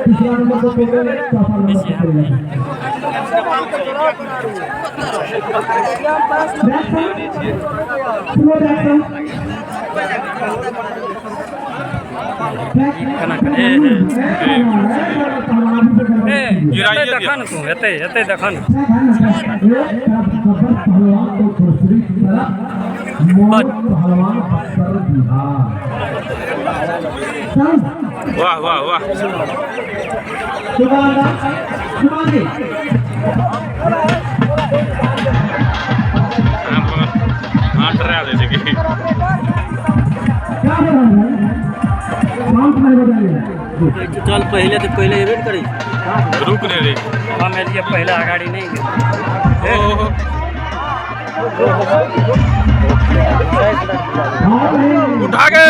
तीसरा नंबर को पेटे में, चौथा नंबर को पेटे में। एतै देखन तू, एतै एतै देखन। वाह वाह वाह। हाँ, डरा दे छै की। चल, पहिले तऽ पहिले एबे ने करै। रुक रे रे। हम एलियै पहिले, अगाड़ी नहि गेल। ओ उठा के।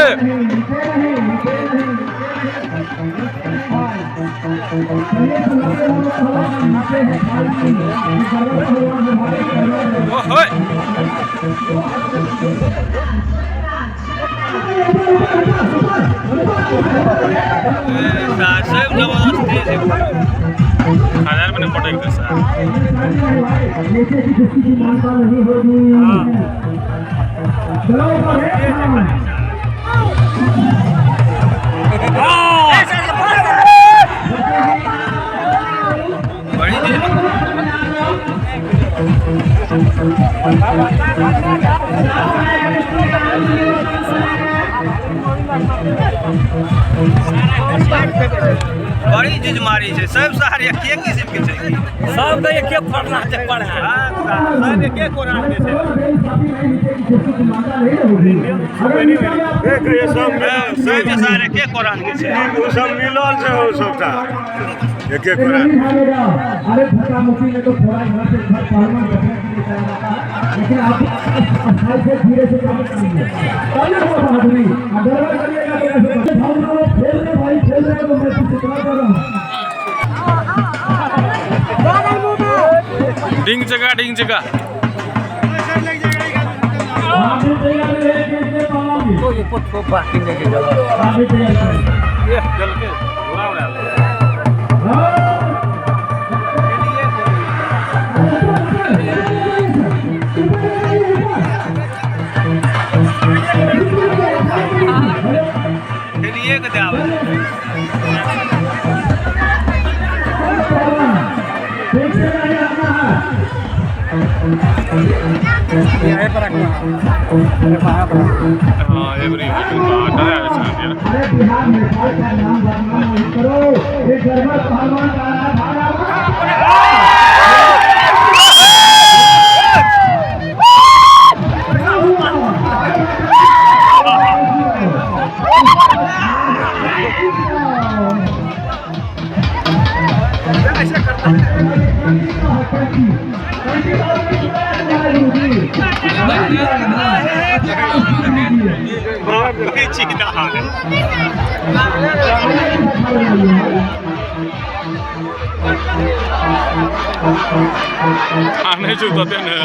ओ होय। सब जबरदस्ती छै। हजार में पटक दे सर। हाँ। बड़ी देर। बड़ी चीज मारी छै सब, शहर एके किस्म के छै। सबके एके फड़ना छै पढ़ा। सब एके कोरान के छै। देख रे सब। सब शहर एके कोरान के छै। ओ सब मिलल छै, ओ सबटा एके कोरान। अरे, धक्का मुक्की में तो थोड़ा इधर से उधर पहलवान बचने के लिए चला जाता है, लेकिन आप स्थाई से धीरे से काम करिए, तभी वो बहादुरी। गड़बड़ करिएगा तो ऐसे भावना। वो खेल रहे भाई, खेल रहे, तो मैं कुछ इतना कर रहा हूँ। डिंग जगह, डिंग जगह। आप भी तैयार रहे कैसे पहलवान जी, आप भी तैयार करें। ये जल के उड़ा उड़ा ले। हाँ। खेलिए के दावे। देखते रहिए अपना हाथ। हाँ, एवरी डरा दे सर यार। अरे, बिहार नेपाल का नाम बदनाम नहीं करो। ये गड़बड़ पहलवान का रहा है भागा। चीज। आने जो तते ने।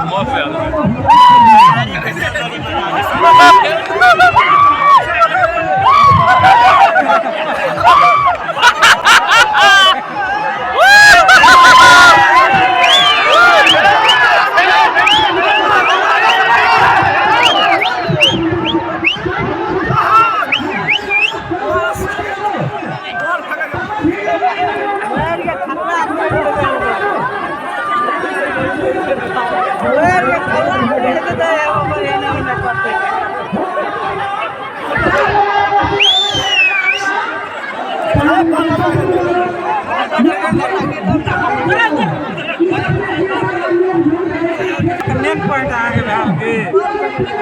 मौत से।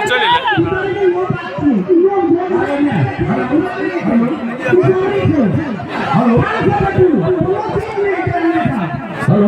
चलि एलै। हेलो।